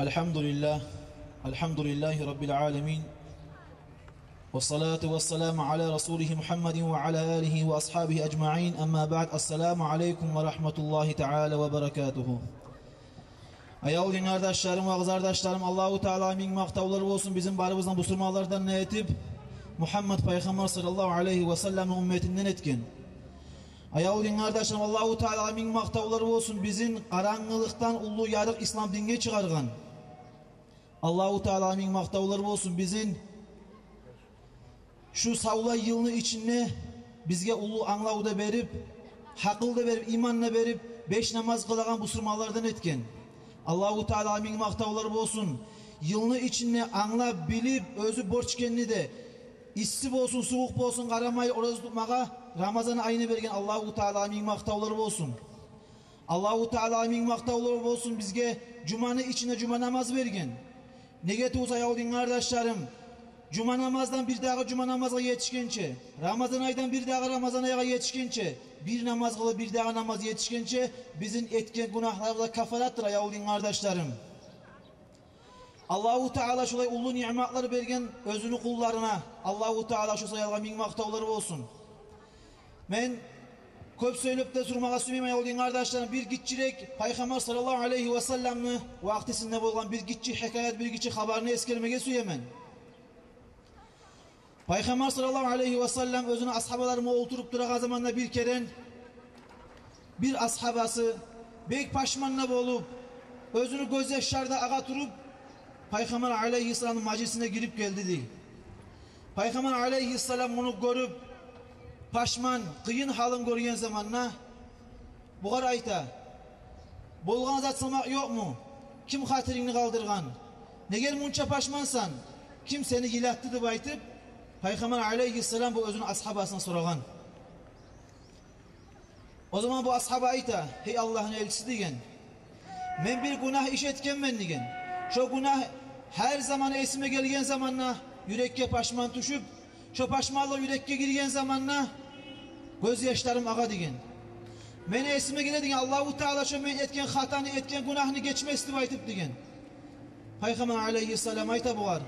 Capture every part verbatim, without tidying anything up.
الحمد لله. الحمد لله رب العالمين. والصلاة والسلام على رسوله محمد وعلى آله وأصحابه أجمعين. أما بعد. السلام عليكم ورحمة الله تعالى وبركاته. Аявлу дин къардашларым ва къызардашларым, Аллагьу Таалагъа минг макътавлар болсун, бизин барыбызны бусурманлардан не этип, Мугьаммат пайхаммар саллаллагьу алайгьи ва салламны умметинден этген. Аявлу дин къардашларым, Аллагьу Таалагъа минг макътавлар болсун, бизин къарангылыкъдан уллу ярыкъ ислам динге чыгъаргъан. Аллагьу Таалагъа минг макътавлар болсун, бизин шу савлай йылны ичинде бизге уллу англав да берип, гьакъыл да берип, иман да берип, беш намаз къылагъан бусурманлардан этген. Аллагьу Таалагъа минг макътавлар болсун, йылны ичинде англап, билип, оьзю борч экенни де, исси болсун, сувукъ болсун къарамай, ораза тутмагъа Рамазан айны берген Аллагьу Таалагъа минг макътавлар болсун. Аллагьу Таалагъа минг макътавлар болсун, бизге жуманы ичинде жума намаз берген. Неге тюгюл, аявлу дин къардашларым, жума намаздан бирдагъы жума намазгъа етишгенче, Рамазан айдан бирдагъы Рамазан айгъа етишгенче, бир намаз къылып бирдагъы намаз етишгенче, бизин этген гюнагьларыбызгъа кафаратдыр, аявлу дин къардашларым. Аллагьу Таала шолай уллу ниъматлар берген оьзюню къулларына. Аллагьу Таала шо саялгъа минг макътавлар болсун. Мен кёп сёйлеп де турмагъа сюймеймен, аявлу дин къардашларым. Бир гиччирек пайхаммар саллаллагьу алайгьи ва салламны вакътисинде болгъан бир гиччи хикаят, бир гиччи хабарны эсгермеге сюемен. Пайхаммар саллаллагьу алайгьи ва саллам оьзюню асгьабалары булан олтуруп турагъан заманда бир керен бир асгьабасы бек пашман да болуп, оьзюню гёзьяшлары да агъа туруп, пайхаммар алайгьиссаламны мажлисине гирип гелди дей. Пайхаммар алайгьиссалам муну гёрюп, пашман, къыйын гьалын гёрген заманда бугъар айта: «Болгъан зат сама ёкъму? Ким хатирингни къалдыргъан? Неге мунча пашмансан? Ким сени йылатды?» — деп айтып, пайхаммар алайгьиссалам бу оьзюню асгьабасына сорагъан. О заман бу асгьаба айта: «Гьей Аллагьны элчиси, — деген, — мен бир гюнагь иш этгенмен, — деген. — Шо гюнагь гьар заман эсиме гелген заманда юрекге пашман тюшюп, шо пашманлыкъ юрекге гирген заманда гёзьяшларым агъа, — деген. — Мени эсиме геле, — деген, — Аллагьу Таала шо мен этген хатаны, этген гюнагьны гечмес деп айтып», — деген. Пайхаммар алайгьиссалам айта бугъар: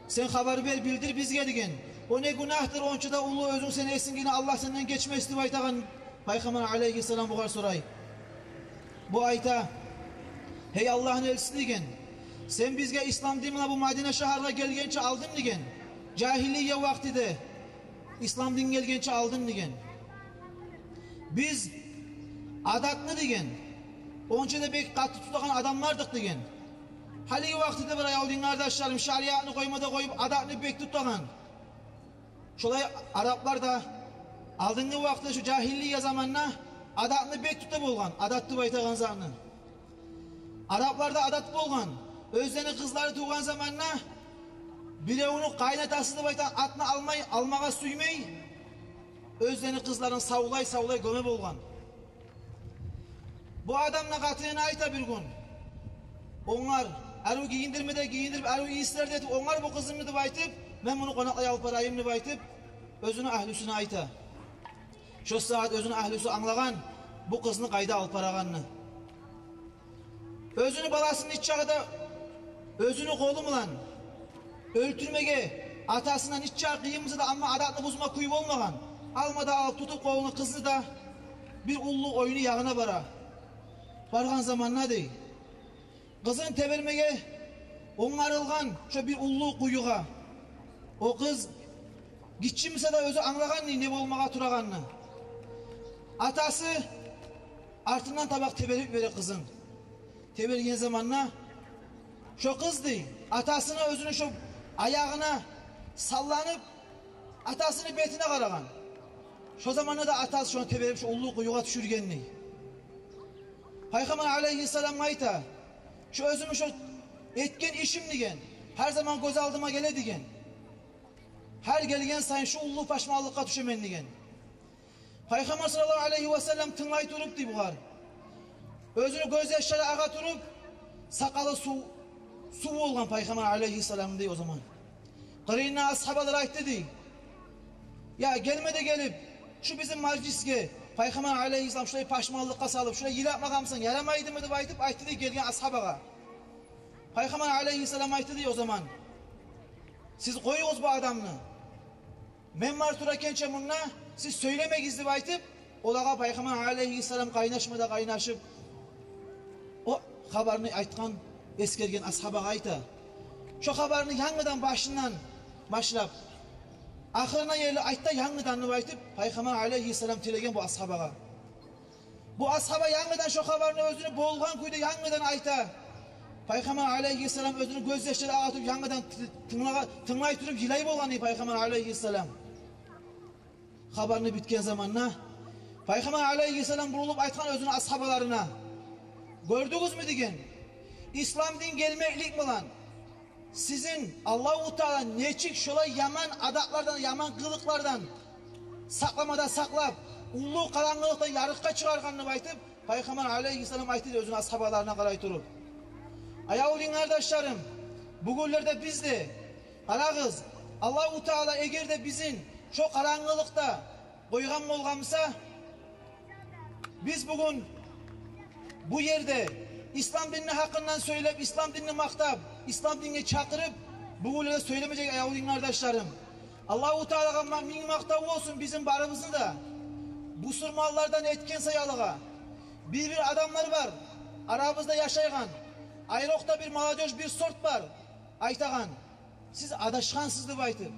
«Сен хабар бер, билдир бизге, — деген. — О не гюнагьдыр онча да уллу, оьзюнг сени эсинг геле, Аллагь сенден гечмес деп айтагъан?» Пайхаммар алайгьиссалам бугъар сорай. Бу айта: «Гьей Аллагьны элчиси, — деген, — сен бизге ислам дин булан бу Мадина шагьаргъа гелгенче алдын, — деген, — жагьилия вакътиде, ислам дин гелгенче алдын, — деген, — биз адатны, — деген, — онча да бек къатты тутагъан адамлардыкъ, — деген. — Гьалиги вакътиде бар, аявлу дин къардашларым, шариатны къойма да къоюп, адатны бек тутагъан. Шолай араплар да алдынгъы вакътиде, шо жагьилия заманда адатны бек тута болгъан, адат деп айтагъан затны. Арапларда адат болгъан, оьзлени къызлары тувгъан заманда биревню къайнатасы деп айтагъан атны алмай, алмагъа сюймей, оьзлени къызларын савлай-савлай гёме болгъан. Бу адам да къатынына айта бир гюн: «Онгар, арив гийиндирме де гийиндирип, арив ийислер де этип, онгар бу къызымны, — деп айтып, — мен муну къонакълай алып барайым», — деп айтып, оьзюню агьлюсюне айта. Шо сагьат оьзюню агьлюсю англагъан бу къызны къайда алып барагъанны. Оьзюню баласын нечакъы да оьзюню къолу булан оьлтюрмеге атасына нечакъы къыйын буса да, амма адатны бузма кюй болмагъан. Алма да алып, тутуп къолуна къызны да, бир уллу оюну ягъына бара. Баргъан заманда, дей, къызын тебермеге онгарылгъан шо бир уллу къуюгъа. О къыз гиччи буса да оьзю англагъан, дей, не болмагъа турагъанны. Атасы артындан таба теберип бере къызын. Теберген заманда шо къыз, дей, атасына оьзюню шо аягъына салланып, атасыны бетине къарагъан. Шо заманда да атасы шону теберип шо уллу къуюгъа тюшюрген, дей. Пайхаммар алайгьиссаламгъа айта: «Шо оьзюмню шо этген ишим, — деген, — гьар заман гёз алдыма геле, — деген. — Гьар гелген сайын шо уллу пашманлыкъгъа тюшемен», — деген. Пайхаммар саллаллагьу алайгьи васаллам тынглай туруп, дей, бугъар, оьзюню гёзьяшлары агъа туруп, сакъалы сув, сув болгъан Пайхаммар алайгьиссаламны, дей, о заман. Къырыйында асгьабалар айтды, дей: «Я, гелме де гелип, шу бизин мажлисге Пайхаммар алайгьиссалам шулай пашманлыкъгъа салып, шулай йылатмагъан бусанг, ярамайдымы?» — деп айтып айтды, дей, гелген асгьабагъа. Пайхаммар алайгьиссалам айтды дей о заман: «Сиз къоюгъуз бу адамны. Мен бар тура экенче мунда, сиз сёйлемегиз», — деп айтып, олагъа Пайхаммар алайгьиссалам къайнашма да къайнашып, о хабарны айтгъан, эсгерген асгьабагъа айта. Шо хабарны янгыдан башындан башлап, ахырына ерли айт да янгыдан деп айтып, Пайхаммар алайгьиссалам тилеген бу асгьабагъа. Бу асгьаба янгыдан шо хабарны оьзюню болгъан кюйде янгыдан айта. Пайхаммар алайгьиссалам оьзюню гёзьяшлары агъа туруп, янгыдан ты-, тынглагъа-, тынглай туруп йылай болгъан дей Пайхаммар алайгьиссалам. Хабарны битген заманда Пайхаммар алайгьиссалам бурулуп айтгъан оьзюню асгьабаларына: «Гёрдюгюзмю, — деген, — ислам дин гелмеклик булан сизин Аллагьу Таала нечик шолай яман адатлардан, яман къылыкълардан сакъламада сакълап, уллу къарангылыкъдан ярыкъгъа чыгъаргъанын», — деп айтып, Пайхаммар алайгьиссалам айтды дей оьзюню асгьабаларына къарай туруп. Аявлу дин къардашларым, бугюнлерде биз де, къарагъыз, Аллагьу Таала эгер де бизин шо къарангылыкъда къойгъан болгъан буса, биз бугюн бу ерде ислам динни гьакъындан сёйлеп, ислам динни макътап, ислам динге чакъырып, бугюнлерде сёйлемежек, аявлу дин къардашларым. Аллагьу Таалагъа ма-, минг макътав болсун бизин барыбызны да бусурманлардан этген саялыгъа. Бир-бир адамлар бар, арабызда яшайгъан, айрокъда бир молодёжь, бир сорт бар, айтагъан: «Сиз адашгъансыз», — деп айтып.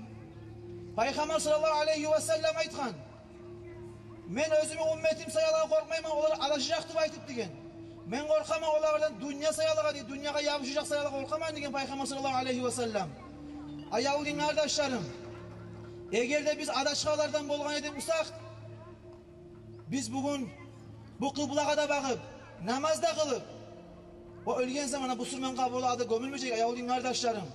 Пайхаммар саллаллагьу алайгьи ва саллам айтгъан: «Мен оьзюмню умметим саялыгъа къоркъмайман, олар адашажакъ деп айтып», — деген. «Мен къоркъаман олардан дюнья саялыгъа, — дей, — дюньягъа ябушажакъ саялыгъа къоркъаман», — деген Пайхаммар саллаллагьу алайгьи ва саллам. Аявлу дин къардашларым, эгер де биз адашгъанлардан болгъан эдик бусакъ, биз бугюн бу къыблагъа да багъып, намаз да къылып, о оьлген заманда бусурман къабурлагъа да гёмюлмежек, аявлу дин къардашларым.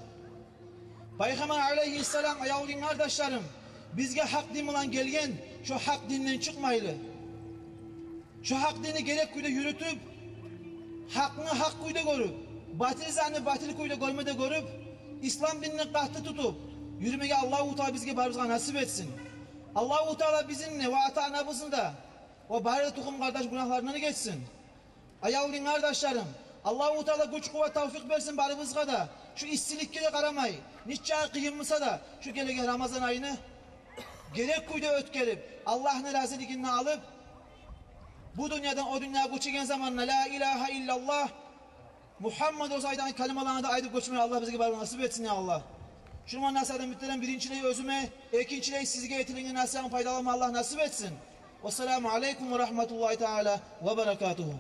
Пайхаммар алайгьиссалам, аявлу дин къардашларым, бизге гьакъ дин булан гелген, шо гьакъ динден чыкъмайлы, шо гьакъ динни герек кюйде юрютюп, гьакъны гьакъ кюйде гёрюп, батил затны батил кюйде гёрме де гёрюп, ислам динни къатты тутуп юрюмеге Аллагьу Таала бизге барыбызгъа насип этсин. Аллагьу Таала бизин де ва ата-анабызны да ва бары да тухум-къардаш гюнагьларындан гечсин. Аявлу дин къардашларым, Аллагьу Таала гюч-къуват, тавфикъ берсин барыбызгъа да. Шу иссиликге де къарамай, нечакъы къыйын буса да, шу гелеген Рамазан айны герек кюйде оьтгерип, Аллагьны разилигин де алып, бу дюньядан о дюньягъа гёчеген заманда «Ла илагьа иллаллагь, Мугьаммад Расул» айтагъан калималаны да айтып гёчмеге Аллагь бизге барыбызгъа насип этсин, я Аллагь. Шуну булан насигьатымны битдиремен, биринчилей оьзюме, экинчилей сизге этилинген насигьатдан пайдаланма Аллагь насип этсин. Вассаламу алайкум ва рагьматуллагьи таала ва баракатугьу.